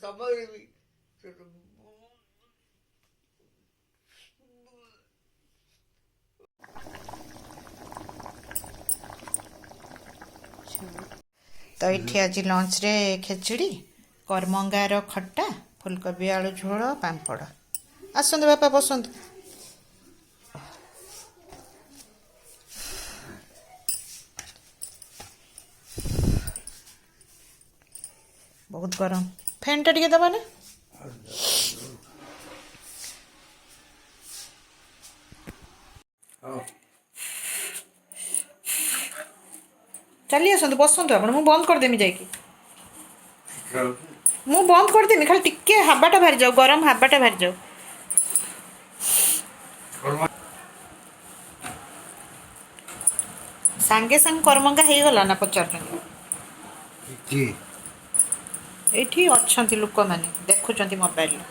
ସମୟରେ ବି ତ ଏଇଠି ଆଜି ଲଞ୍ଚରେ ଖେଚୁଡ଼ି, କରମଙ୍ଗାର ଖଟା, ଫୁଲକୋବି ଆଳୁ ଝୋଳ, ପାମ୍ପଡ଼। ଆସନ୍ତୁ ବାପା, ବସନ୍ତୁ। ବହୁତ ଗରମ, ଫ୍ୟାନ୍ଟା ଟିକେ ଦେବା ନା। ଚାଲି ଆସନ୍ତୁ, ବସନ୍ତୁ ଆପଣ। ମୁଁ ବନ୍ଦ କରିଦେମି ଯାଇକି, ମୁଁ ବନ୍ଦ କରିଦେମି। ଖାଲି ଟିକେ ହାବାଟା ବାହାରି ଯାଉ, ଗରମ ହାବାଟା ବାହାରି ଯାଉ। ସାଙ୍ଗେ ସାଙ୍ଗେ କରମଙ୍ଗା ହେଇଗଲା ନା ପଚାରୁଛନ୍ତି? ଏଇଠି ଅଛନ୍ତି ଲୋକମାନେ, ଦେଖୁଛନ୍ତି ମୋବାଇଲରେ।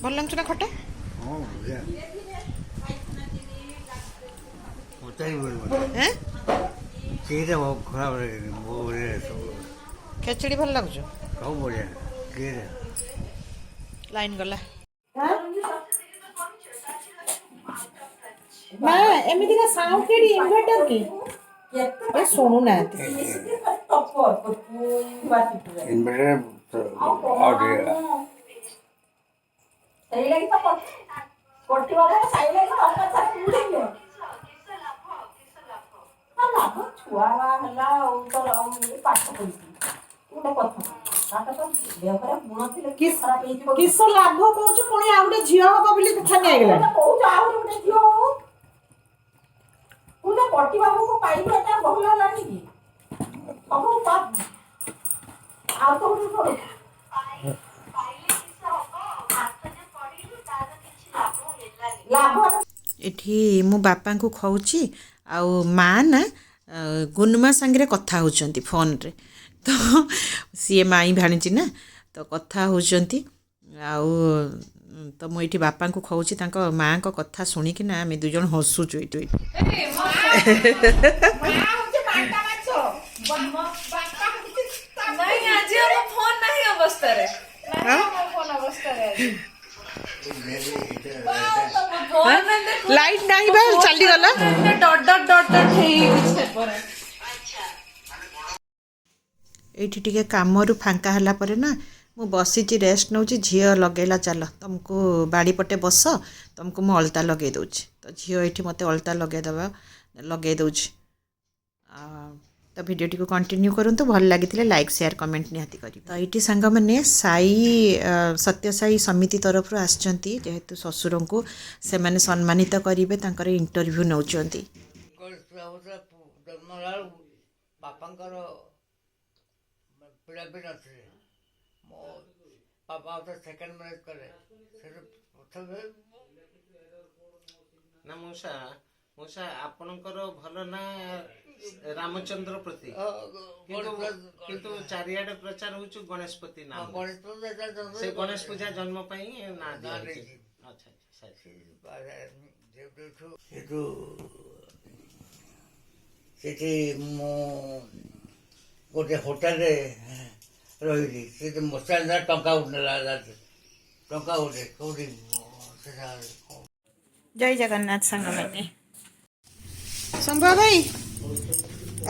ଭଲ ଲାଗୁଛି ନା ଖଟା? ହଁ, ବଢ଼ିଆ। ହେଁ। ସେଇଟା ଖରାପ ଲାଗେନି, ବଢ଼ିଆ ସବୁ। ଖେଚୁଡ଼ି ଭଲ ଲାଗୁଛି? ସବୁ ବଢ଼ିଆ କିଏ। ଲାଇନ୍ ଗଲା ମା, ଏମିତିକା ସାଉଣ୍ଡ କେଠି? ଇନଭର୍ଟର କି? ଏ ଶୁଣୁନାହାନ୍ତି। ଇନଭର୍ଟର ଆଉଟ୍ ହେଇଗଲା। ସେଇଲାଗି ତ କଟିବ, ସେଇଲାଗି ଲାଭ। ଛୁଆ ହେଲା ଆଉ ତୋର ଆଉ ପାଠ ପଢିଛି ଗୋଟେ କଥା, ପାଠ ତ ଦେହ ଖରାପ ଗୁଣ ଥିଲେ ଖରାପ ହେଇଯିବ। କିସ ଲାଭ କହୁଛୁ? ପୁଣି ଆଉ ଗୋଟେ ଝିଅ ହବ ବୋଲି ଛାନିଆ ହେଇଗଲାଣି। କହୁଛୁ ଆହୁରି ଗୋଟେ ଝିଅ ହଉ। ତୁ ତ କଟି ବାବୁକୁ ପାଇବୁ, ଏଟା ଭଲ ହେଲାନି କି ସବୁ ଆଉ ତ ଗୋଟେ ଲାଭ। ଏଠି ମୁଁ ବାପାଙ୍କୁ ଖଉଛି ଆଉ ମା ନା ଗୁନମା ସାଙ୍ଗରେ କଥା ହେଉଛନ୍ତି ଫୋନ୍ରେ। ତ ସିଏ ମାଇଁ ଭାଣିଜି ନା, ତ କଥା ହେଉଛନ୍ତି। ଆଉ ତ ମୁଁ ଏଇଠି ବାପାଙ୍କୁ ଖଉଛି, ତାଙ୍କ ମାଆଙ୍କ କଥା ଶୁଣିକିନା ଆମେ ଦୁଇ ଜଣ ହସୁଛୁ ଏଇଠି। ନାଇଁ, ଆଜି ଆମ ଫୋନ ନାହିଁ ଅବସ୍ଥାରେ ନାହିଁ, ଆମ ଫୋନ ଅବସ୍ଥାରେ ଆଜି। ଲାଇଟ୍ ନାହିଁ ବା, ଚାଲିଗଲା। ଡଟ୍ ଡଟ୍ ଡଟ୍ ଡଟ୍ ହେଇକି କିଛି ପରେ। ଏଇଠି ଟିକେ କାମରୁ ଫାଙ୍କା ହେଲା ପରେ ନା ମୁଁ ବସିଛି, ରେଷ୍ଟ ନେଉଛି। ଝିଅ ଲଗେଇଲା, ଚାଲ ତୁମକୁ ବାଡ଼ି ପଟେ ବସ, ତୁମକୁ ମୁଁ ଅଳତା ଲଗେଇ ଦେଉଛି। ତ ଝିଅ ଏଇଠି ମୋତେ ଅଳତା ଲଗେଇ ଦେଉଛି। ତ ଭିଡ଼ିଓଟିକୁ କଣ୍ଟିନ୍ୟୁ କରନ୍ତୁ। ଭଲ ଲାଗିଥିଲେ ଲାଇକ୍, ସେୟାର, କମେଣ୍ଟ ନିହାତି କରିବେ। ତ ଏଇଠି ସାଙ୍ଗମାନେ ସାଇ ସତ୍ୟସାଇ ସମିତି ତରଫରୁ ଆସିଛନ୍ତି, ଯେହେତୁ ଶ୍ୱଶୁରଙ୍କୁ ସେମାନେ ସମ୍ମାନିତ କରିବେ, ତାଙ୍କର ଇଣ୍ଟରଭ୍ୟୁ ନେଉଛନ୍ତି। ଜନ୍ମ ହେଲା ବେଳକୁ ବାପାଙ୍କର ପିଲାପିଲି ନଥିଲେ। ମୋ ବାପା ଆଉ ସେକେଣ୍ଡ ମ୍ୟାରେଜ୍ କଲେ, ସେଠୁ ପ୍ରଥମେ ନା ମଉସା, ମଉସା, ଆପଣଙ୍କର ଭଲ ନା ରାମଚନ୍ଦ୍ର ପତି, କିନ୍ତୁ ଚାରିଆଡେ ପ୍ରଚାର ହଉଛି ଗଣେଶପତି ନାମ। ଗଣେଶ ପୂଜା। ସେ ଗଣେଶ ପୂଜା ଜନ୍ମ ପାଇଁ ନାଁ ଦିଆହେଇଛି। ଦେଇଛି। ଆଚ୍ଛା। ସେଠୁ ସେଠି ମୁଁ ଗୋଟେ ହୋଟେଲରେ ରହିଲି। ସେଠି ମଶା ଟଙ୍କା ନେଲା, ଟଙ୍କା ଗୋଟେ କୋଉଠି ସେଟା। ଜୟ ଜଗନ୍ନାଥ ସାଙ୍ଗମାନେ। ଶମ୍ଭୁଆ ଭାଇ,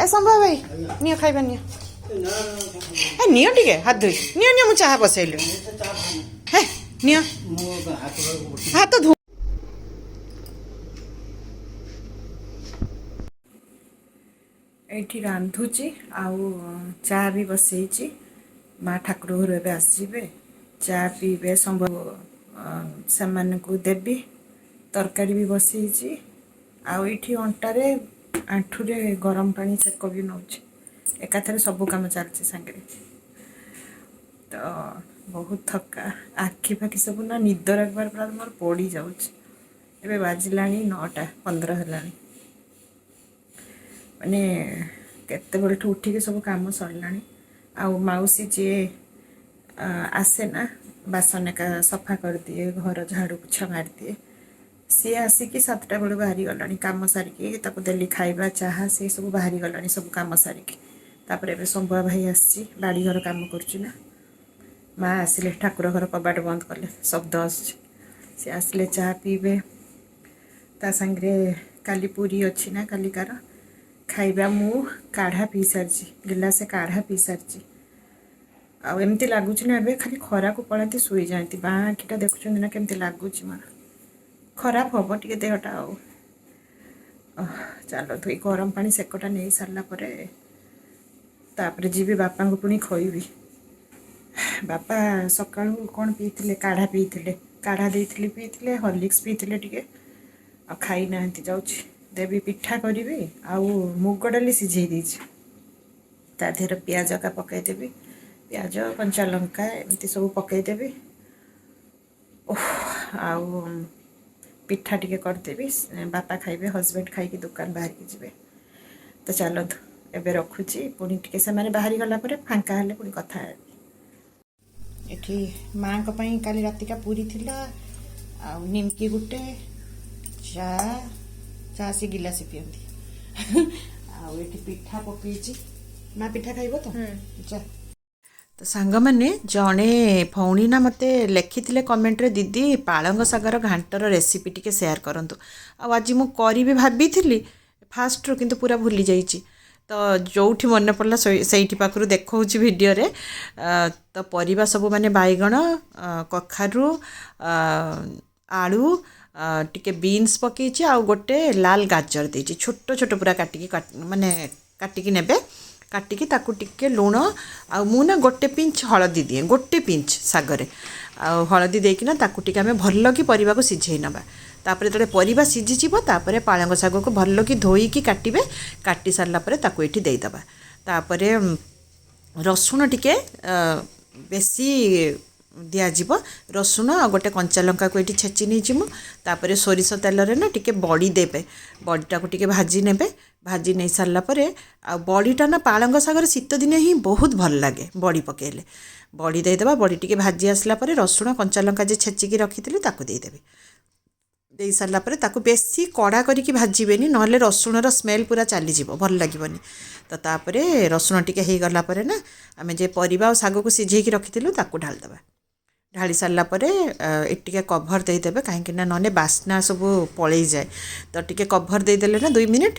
ଏ ଶମ୍ଭୁଆ ଭାଇ, ନିଅ ଖାଇବା ନିଅ। ଏ ନିଅ ଟିକେ, ହାତ ଧୋଇ ନିଅ। ନିଅ, ମୁଁ ଚାହା ବସେଇଲି। ହେ ନିଅ, ହାତ ଧୋ। ଏଇଠି ରାନ୍ଧୁଛି ଆଉ ଚା ବି ବସେଇଛି। ମା ଠାକୁର ଘରୁ ଏବେ ଆସିଯିବେ, ଚା ପିଇବେ, ସମ୍ଭବ ସେମାନଙ୍କୁ ଦେବି। ତରକାରୀ ବି ବସେଇଛି ଆଉ ଏଇଠି ଅଣ୍ଟାରେ ଆଣ୍ଠୁରେ ଗରମ ପାଣି ସେକ ବି ନେଉଛି। ଏକାଥରେ ସବୁ କାମ ଚାଲିଛି ସାଙ୍ଗରେ। ତ ବହୁତ ଥକା, ଆଖି ଫାଖି ସବୁ ନା ନିଦରେ ଏକବାର ପୁରା ମୋର ପଡ଼ିଯାଉଛି। ଏବେ ବାଜିଲାଣି 9:15 ହେଲାଣି। ମାନେ କେତେବେଳଠୁ ଉଠିକି ସବୁ କାମ ସରିଲାଣି। ଆଉ ମାଉସୀ ଯିଏ ଆସେ ନା ବାସନ ଏକା ସଫା କରିଦିଏ, ଘର ଝାଡ଼ୁ ପୋଛା ମାରିଦିଏ। ସିଏ ଆସିକି 7ଟା ବେଳୁ ବାହାରି ଗଲାଣି କାମ ସାରିକି। ତାକୁ ଦେଲି ଖାଇବା, ଚାହା, ସେ ସବୁ ବାହାରି ଗଲାଣି ସବୁ କାମ ସାରିକି। ତାପରେ ଏବେ ସମ୍ଭୁଆ ଭାଇ ଆସିଛି, ବାଡ଼ିଘର କାମ କରୁଛି ନା। ମା ଆସିଲେ ଠାକୁର ଘର କବାଟ ବନ୍ଦ କଲେ, ଶବ୍ଦ ଆସୁଛି। ସେ ଆସିଲେ ଚା ପିଇବେ, ତା ସାଙ୍ଗରେ କାଲି ପୁରୀ ଅଛି ନା କାଲିକାର ଖାଇବା। ମୁଁ କାଢ଼ା ପିଇ ସାରିଛି, ଗିଲାସେ କାଢ଼ା ପିଇ ସାରିଛି। ଆଉ ଏମିତି ଲାଗୁଛି ନା ଏବେ ଖାଲି ଖରାକୁ ପଳାନ୍ତି ଶୋଇଯାଆନ୍ତି। ବାଁ ଆଖିଟା ଦେଖୁଛନ୍ତି ନା କେମିତି ଲାଗୁଛି ମୋର, ଖରାପ ହେବ ଟିକେ ଦେହଟା। ଆଉ ଚାଲନ୍ତୁ, ଏଇ ଗରମ ପାଣି ସେକଟା ନେଇ ସାରିଲା ପରେ ତାପରେ ଯିବି ବାପାଙ୍କୁ ପୁଣି ଖୋଇବି। ବାପା ସକାଳୁ କ'ଣ ପିଇଥିଲେ? କାଢ଼ା ପିଇଥିଲେ, କାଢ଼ା ଦେଇଥିଲି ପିଇଥିଲେ, ହର୍ଲିକ୍ସ ପିଇଥିଲେ ଟିକେ, ଆଉ ଖାଇନାହାନ୍ତି। ଯାଉଛି ଦେବି, ପିଠା କରିବି ଆଉ ମୁଗ ଡାଲି ସିଝେଇ ଦେଇଛି, ତା ଦେହରେ ପିଆଜ ଏକା ପକାଇଦେବି, ପିଆଜ କଞ୍ଚା ଲଙ୍କା ଏମିତି ସବୁ ପକାଇଦେବି। ଓହ, ଆଉ ପିଠା ଟିକେ କରିଦେବି, ବାପା ଖାଇବେ, ହଜବେଣ୍ଡ ଖାଇକି ଦୋକାନ ବାହାରିକି ଯିବେ। ତ ଚାଲନ୍ତୁ, ଏବେ ରଖୁଛି। ପୁଣି ଟିକେ ସେମାନେ ବାହାରି ଗଲା ପରେ ଫାଙ୍କା ହେଲେ ପୁଣି କଥା ହେବି। ଏଠି ମାଆଙ୍କ ପାଇଁ କାଲି ରାତିକା ପୁରୀ ଥିଲା ଆଉ ନିମକି ଗୋଟେ, ଚା ଚା ସେ ଗିଲାସେ ପିଅନ୍ତି। ଆଉ ଏଠି ପିଠା ପକେଇଛି। ମା ପିଠା ଖାଇବ ତ ଚା। ତ ସାଙ୍ଗମାନେ, ଜଣେ ଭଉଣୀ ନା ମୋତେ ଲେଖିଥିଲେ କମେଣ୍ଟରେ, ଦିଦି ପାଳଙ୍ଗ ଶାଗର ଘାଣ୍ଟର ରେସିପି ଟିକେ ସେୟାର କରନ୍ତୁ। ଆଉ ଆଜି ମୁଁ କରିବି ଭାବିଥିଲି ଫାଷ୍ଟରୁ, କିନ୍ତୁ ପୁରା ଭୁଲି ଯାଇଛି। ତ ଯେଉଁଠି ମନେ ପଡ଼ିଲା ସେଇଠି ପାଖରୁ ଦେଖାଉଛି ଭିଡ଼ିଓରେ। ତ ପରିବା ସବୁ ମାନେ ବାଇଗଣ, କଖାରୁ, ଆଳୁ, ଟିକେ ବିନ୍ସ ପକେଇଛି ଆଉ ଗୋଟେ ଲାଲ ଗାଜର ଦେଇଛି। ଛୋଟ ଛୋଟ ପୁରା କାଟିକି, ମାନେ କାଟିକି ନେବେ। କାଟିକି ତାକୁ ଟିକେ ଲୁଣ ଆଉ ମୁଁ ନା ଗୋଟେ ପିଞ୍ଚ ହଳଦୀ ଦିଏ, ଗୋଟେ ପିଞ୍ଚ ଶାଗରେ, ଆଉ ହଳଦୀ ଦେଇକିନା ତାକୁ ଟିକେ ଆମେ ଭଲକି ପରିବାକୁ ସିଝେଇ ନେବା। ତାପରେ ଯେତେବେଳେ ପରିବା ସିଝିଯିବ, ତାପରେ ପାଳଙ୍ଗ ଶାଗକୁ ଭଲକି ଧୋଇକି କାଟିବେ। କାଟି ସାରିଲା ପରେ ତାକୁ ଏଇଠି ଦେଇଦେବା। ତାପରେ ରସୁଣ ଟିକେ ବେଶୀ ଦିଆଯିବ, ରସୁଣ ଆଉ ଗୋଟେ କଞ୍ଚା ଲଙ୍କାକୁ ଏଇଠି ଛେଚି ନେଇଛି ମୁଁ। ତାପରେ ସୋରିଷ ତେଲରେ ନା ଟିକେ ବଡ଼ି ଦେବେ, ବଡ଼ିଟାକୁ ଟିକେ ଭାଜି ନେବେ। ଭାଜି ନେଇ ସାରିଲା ପରେ, ଆଉ ବଡ଼ିଟା ନା ପାଳଙ୍ଗ ଶାଗରେ ଶୀତ ଦିନେ ହିଁ ବହୁତ ଭଲ ଲାଗେ ବଡ଼ି ପକାଇଲେ। ବଡ଼ି ଦେଇଦେବା। ବଡ଼ି ଟିକେ ଭାଜି ଆସିଲା ପରେ ରସୁଣ କଞ୍ଚା ଲଙ୍କା ଯେ ଛେଚିକି ରଖିଥିଲି ତାକୁ ଦେଇଦେବେ। ଦେଇ ସାରିଲା ପରେ ତାକୁ ବେଶୀ କଡ଼ା କରିକି ଭାଜିବେନି, ନହେଲେ ରସୁଣର ସ୍ମେଲ୍ ପୁରା ଚାଲିଯିବ, ଭଲ ଲାଗିବନି। ତ ତାପରେ ରସୁଣ ଟିକେ ହେଇଗଲା ପରେ ନା ଆମେ ଯେ ପରିବା ଆଉ ଶାଗକୁ ସିଝେଇକି ରଖିଥିଲୁ ତାକୁ ଢାଳିଦେବା। ଢାଳି ସାରିଲା ପରେ ଏଠି ଟିକେ କଭର୍ ଦେଇଦେବେ, କାହିଁକି ନା ନହେଲେ ବାସ୍ନା ସବୁ ପଳେଇଯାଏ। ତ ଟିକେ କଭର୍ ଦେଇଦେଲେ ନା 2 ମିନିଟ୍,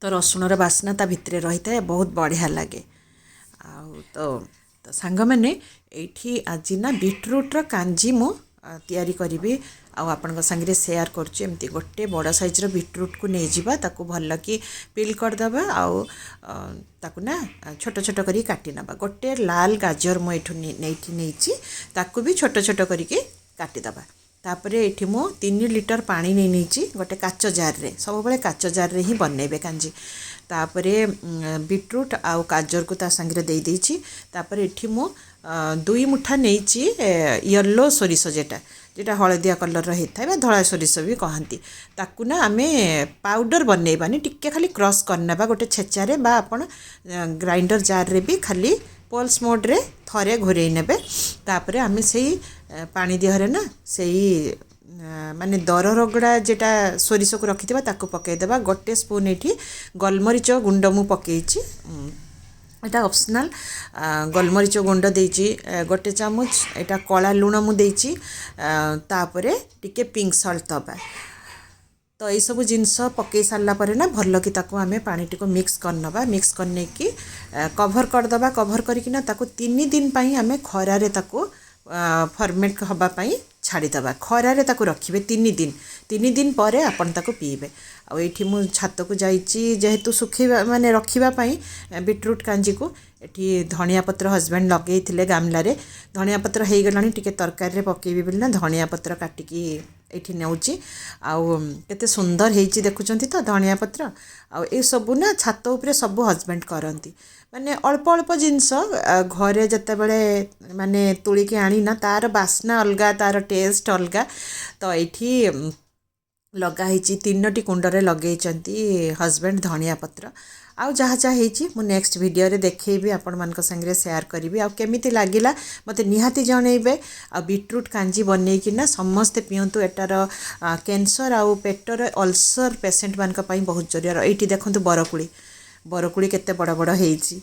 ତ ରସୁଣର ବାସ୍ନା ତା ଭିତରେ ରହିଥାଏ, ବହୁତ ବଢ଼ିଆ ଲାଗେ। ଆଉ ତ ତ ସାଙ୍ଗମାନେ, ଏଇଠି ଆଜି ନା ବିଟରୁଟ୍ର କାଞ୍ଜି ମୁଁ ତିଆରି କରିବି ଆଉ ଆପଣଙ୍କ ସାଙ୍ଗରେ ସେୟାର କରୁଛି। ଏମିତି ଗୋଟେ ବଡ଼ ସାଇଜ୍ର ବିଟରୁଟ୍କୁ ନେଇଯିବା, ତାକୁ ଭଲକି ପିଲ୍ କରିଦେବା ଆଉ ତାକୁ ନା ଛୋଟ ଛୋଟ କରିକି କାଟି ନେବା। ଗୋଟେ ଲାଲ ଗାଜର ମୁଁ ଏଇଠୁ ଏଇଠି ନେଇଛି, ତାକୁ ବି ଛୋଟ ଛୋଟ କରିକି କାଟିଦେବା। ତାପରେ ଏଇଠି ମୁଁ 3 ଲିଟର ପାଣି ନେଇ ନେଇଛି ଗୋଟେ କାଚ ଜାର୍ରେ, ସବୁବେଳେ କାଚ ଜାର୍ରେ ହିଁ ବନେଇବେ କାଞ୍ଜି। ତାପରେ ବିଟରୁଟ୍ ଆଉ ଗାଜରକୁ ତା ସାଙ୍ଗରେ ଦେଇଦେଇଛି। ତାପରେ ଏଠି ମୁଁ 2 ମୁଠା ନେଇଛି ୟେଲୋ ସୋରିଷ, ଯେଟା ଯେଟା ହଳଦିଆ କଲର୍ର ହେଇଥାଏ ବା ଧଳା ସୋରିଷ ବି କହନ୍ତି। ତାକୁ ନା ଆମେ ପାଉଡ଼ର ବନେଇବାନି, ଟିକେ ଖାଲି କ୍ରସ୍ କରିନେବା ଗୋଟେ ଛେଚାରେ ବା ଆପଣ ଗ୍ରାଇଣ୍ଡର ଜାର୍ରେ ବି ଖାଲି ପଲ୍ସ ମୋଡ଼୍ରେ ଥରେ ଘୋରେଇ ନେବେ। ତାପରେ ଆମେ ସେଇ ପାଣି ଦେହରେ ନା ସେଇ ମାନେ ଦର ରଗଡ଼ା ଯେଟା ସୋରିଷକୁ ରଖିଥିବା ତାକୁ ପକାଇଦେବା। ଗୋଟେ ସ୍ପୁନ୍ ଏଇଠି ଗୋଲମରିଚ ଗୁଣ୍ଡ ମୁଁ ପକାଇଛି, ଏଇଟା ଅପସନାଲ୍। ଗୋଲମରିଚ ଗୁଣ୍ଡ ଦେଇଛି ଗୋଟେ ଚାମଚ, ଏଇଟା କଳା ଲୁଣ ମୁଁ ଦେଇଛି। ତାପରେ ଟିକେ ପିଙ୍କ ସଲ୍ଟ ଦେବା। ତ ଏଇସବୁ ଜିନିଷ ପକାଇ ସାରିଲା ପରେ ନା ଭଲକି ତାକୁ ଆମେ ପାଣିଟିକୁ ମିକ୍ସ କରିନେବା। ମିକ୍ସ କରିନେଇକି କଭର୍ କରିଦେବା। କଭର୍ କରିକିନା ତାକୁ 3 ଦିନ ପାଇଁ ଆମେ ଖରାରେ ତାକୁ ଫର୍ମେଣ୍ଟ ହେବା ପାଇଁ ଛାଡ଼ିଦେବା। ଖରାରେ ତାକୁ ରଖିବେ 3 ଦିନ, 3 ଦିନ ପରେ ଆପଣ ତାକୁ ପିଇବେ। ଆଉ ଏଇଠି ମୁଁ ଛାତକୁ ଯାଇଛି ଯେହେତୁ ଶୁଖେଇବା ମାନେ ରଖିବା ପାଇଁ ବିଟରୁଟ୍ କାଞ୍ଜିକୁ। ଏଠି ଧଣିଆ ପତ୍ର ହଜବେଣ୍ଡ ଲଗେଇଥିଲେ ଗାମଲାରେ, ଧଣିଆ ପତ୍ର ହେଇଗଲାଣି, ଟିକେ ତରକାରୀରେ ପକେଇବି ବୋଲି ନା ଧଣିଆ ପତ୍ର କାଟିକି ଏଇଠି ନେଉଛି। ଆଉ କେତେ ସୁନ୍ଦର ହେଇଛି ଦେଖୁଛନ୍ତି ତ ଧଣିଆ ପତ୍ର। ଆଉ ଏସବୁ ନା ଛାତ ଉପରେ ସବୁ ହଜବେଣ୍ଡ କରନ୍ତି, ମାନେ ଅଳ୍ପ ଅଳ୍ପ ଜିନିଷ ଘରେ ଯେତେବେଳେ ମାନେ ତୋଳିକି ଆଣିନା ତାର ବାସ୍ନା ଅଲଗା, ତାର ଟେଷ୍ଟ ଅଲଗା। ତ ଏଇଠି ଲଗା ହେଇଛି। 3ଟି କୁଣ୍ଡରେ ଲଗେଇଛନ୍ତି ହଜବେଣ୍ଡ ଧଣିଆ ପତ୍ର। ଆଉ ଯାହା ଯାହା ହେଇଛି ମୁଁ ନେକ୍ସଟ ଭିଡ଼ିଓରେ ଦେଖେଇବି, ଆପଣମାନଙ୍କ ସାଙ୍ଗରେ ସେୟାର କରିବି। ଆଉ କେମିତି ଲାଗିଲା ମୋତେ ନିହାତି ଜଣେଇବେ। ଆଉ ବିଟରୁଟ୍ କାଞ୍ଜି ବନେଇକିନା ସମସ୍ତେ ପିଅନ୍ତୁ। ଏଟାର କ୍ୟାନ୍ସର ଆଉ ପେଟର ଅଲସର ପେସେଣ୍ଟମାନଙ୍କ ପାଇଁ ବହୁତ ଜରୁରୀ। ଏଇଠି ଦେଖନ୍ତୁ ବରକୋଳି, ବରକୋଳି କେତେ ବଡ଼ ବଡ଼ ହେଇଛି।